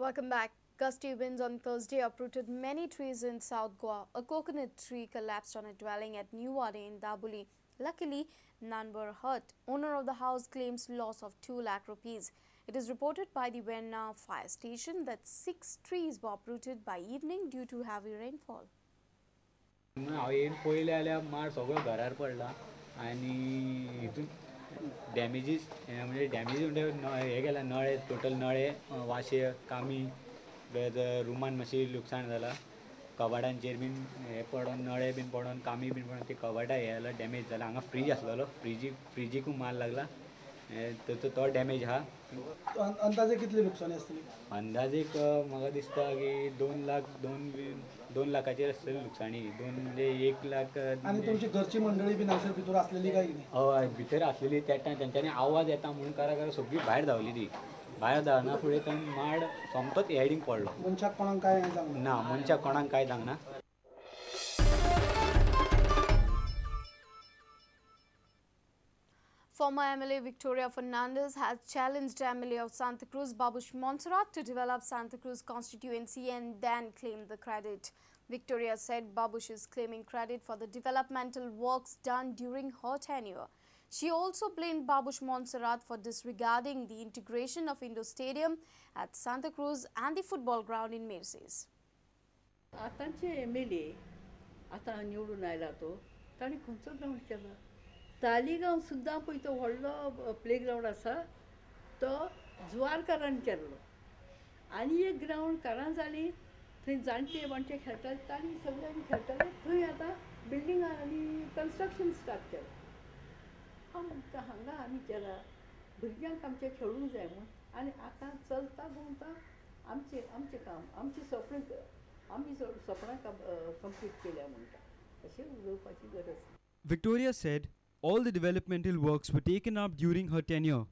Welcome back. Gusty winds on Thursday uprooted many trees in South Goa. A coconut tree collapsed on a dwelling at New Wade in Dabolim. Luckily, none were hurt. Owner of the house claims loss of 2 lakh rupees. It is reported by the Verna fire station that 6 trees were uprooted by evening due to heavy rainfall. हांव येवन पळयलें जाल्यार माड सगळो घरार पडला आनी हितून डॅमेजीस म्हणजे डॅमेज म्हणजे हे केला नळे टोटल नळे वाशे कामी रुमान मातशी लुकसाण जाला कबाडांचेर बीन हे पडोन नळे बीन पडोन कामी बीन पडोन ते कबाडां हे जाला डॅमेज जाला. हांगा फ्रीज आसलेलो फ्रिजीकूय माल लागला तो डॅमेज आहा. अंदाजे कितली लुकसाणी आसतली? अंदाजे म्हाका दिसता की 2 लाख 2 लाखाचेर आसतली लुकसाणी. 2 म्हणजे 1 लाख. आनी तुमची घरची मंडळी बीन हांगसर भितर आसलेली काय कितें? हय, भितर आसलेली त्या टायम तेंच्यांनी आवाज येता म्हणून करा करा सगळी भायर धांवली. ती भायर धांवना फुडें तो माड सोमतोच हेडींग पडलो. मनशाक कोणाक कांय जावंक ना? मनशाक कोणाक कांय जावंक ना. Former MLA Victoria Fernandez has challenged MLA of Santacruz Babush Monserrat to develop Santacruz constituency and then claim the credit. Victoria said Babush is claiming credit for the developmental works done during her tenure. She also blamed Babush Monserrat for disregarding the integration of Indoor Stadium at Santacruz and the football ground in Merces. आतांचे MLA आतां निवडून आयला तो ताणें खंयचो ground केला? तालिगांव सुद्दां पळय तो व्हडलो प्ले ग्रावंड आसा तो जुवारकारान केल्लो आनी एक ग्रावंड कारां जाली थंय जाणटे वाणटे खेळटाले तांणी सगळ्यांनी खेळटाले थंय आतां बिल्डिंगां आनी कन्स्ट्रक्शन स्टार्ट केलां. हांव म्हणटा हांगा आमी केला भुरग्यांक आमचें खेळूंक जाय म्हूण आनी आतां चलता भोंवता आमचें आमचें काम आमची सपनां आमी सपनां कंप्लीट केल्या म्हणटा अशें उलोवपाची गरज ना. Victoria said all the developmental works were taken up during her tenure.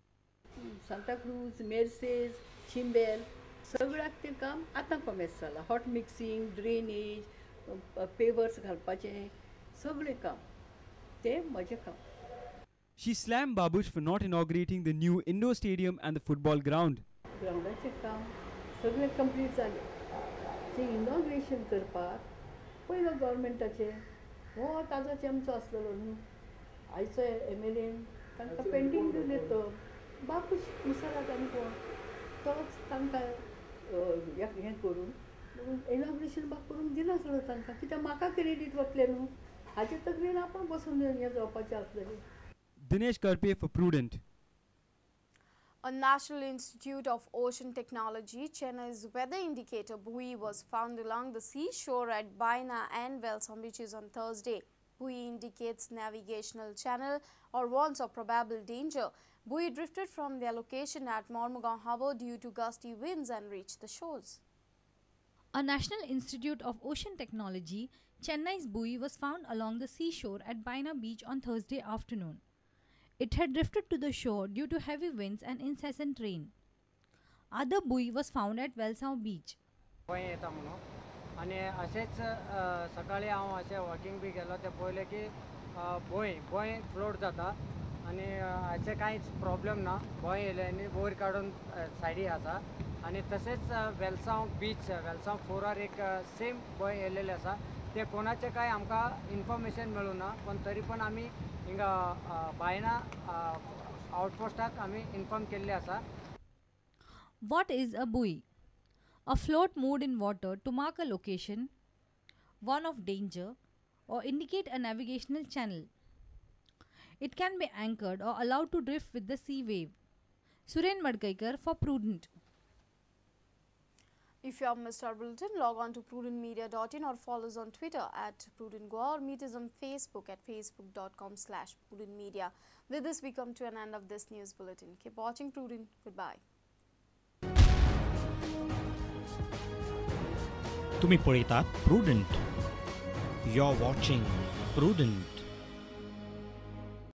Santacruz, Merces, Chimbel सगळ्याक तें काम आतां कॉमेस जालां. हॉट मिक्सिंग, ड्रेनेज, पेवर्स घालपाचें सगळें काम तें म्हजें काम. She slammed Babush for not inaugurating the new indoor stadium and the football ground. ग्रावंडाचें काम सगळें कंप्लीट जालें. तें इनॉग्रेशन करपाक पयलो गव्हर्मेंटाचें हो ताजो चमचो आसलेलो न्हू आयचो MLA तांकां पेंडींग दिले तो बापूश मुसरात आनी कोण तोच तांकां हें करून इनॉग्रेशन बाक करूंक दिनासलो तांकां कित्याक म्हाका क्रेडीट वतलें न्हू हाचे तकलेन आपूण बसून हें जावपाचें आसलेलें. Dinesh Karpe for Prudent. A National Institute of Ocean Technology, Chennai's weather indicator buoy was found along the seashore at Baina and Velsao beaches on Thursday. Buoy indicates navigational channel or warns of probable danger. Buoy drifted from their location at Mormugao Harbour due to gusty winds and reached the shores. A National Institute of Ocean Technology, Chennai's buoy was found along the seashore at Baina Beach on Thursday afternoon. It had drifted to the shore due to heavy winds and incessant rain. Other buoy was found at Velsao Beach. येता म्हणून आनी अशेंच सकाळी हांव अशें walking बी गेलो तें पळयलें की भंय भंय फ्लोट जाता आनी हाचें कांयच प्रॉब्लम ना. भंय येयलें आनी वयर काडून सायडी आसा आनी तशेंच वेलसांव बीच वेलसांव फोरार एक सेम भंय येयलेलें आसा. तें कोणाचें कांय आमकां इन्फॉर्मेशन मेळूं ना पण तरी पण आमी हिंगा बायना आउटपोस्टाक आमी इन्फॉर्म केल्लें आसा. What is a buoy? A float moored in water to mark a location, one of danger, or indicate a navigational channel. It can be anchored or allowed to drift with the sea wave. Suren Madkaikar for Prudent. If you have missed our bulletin, log on to prudentmedia.in or follow us on Twitter at prudentgoa or meet us on Facebook at facebook.com/prudentmedia. With this, we come to an end of this news bulletin. Keep watching Prudent. Goodbye. तुम्ही पळयतात Prudent. You're watching Prudent.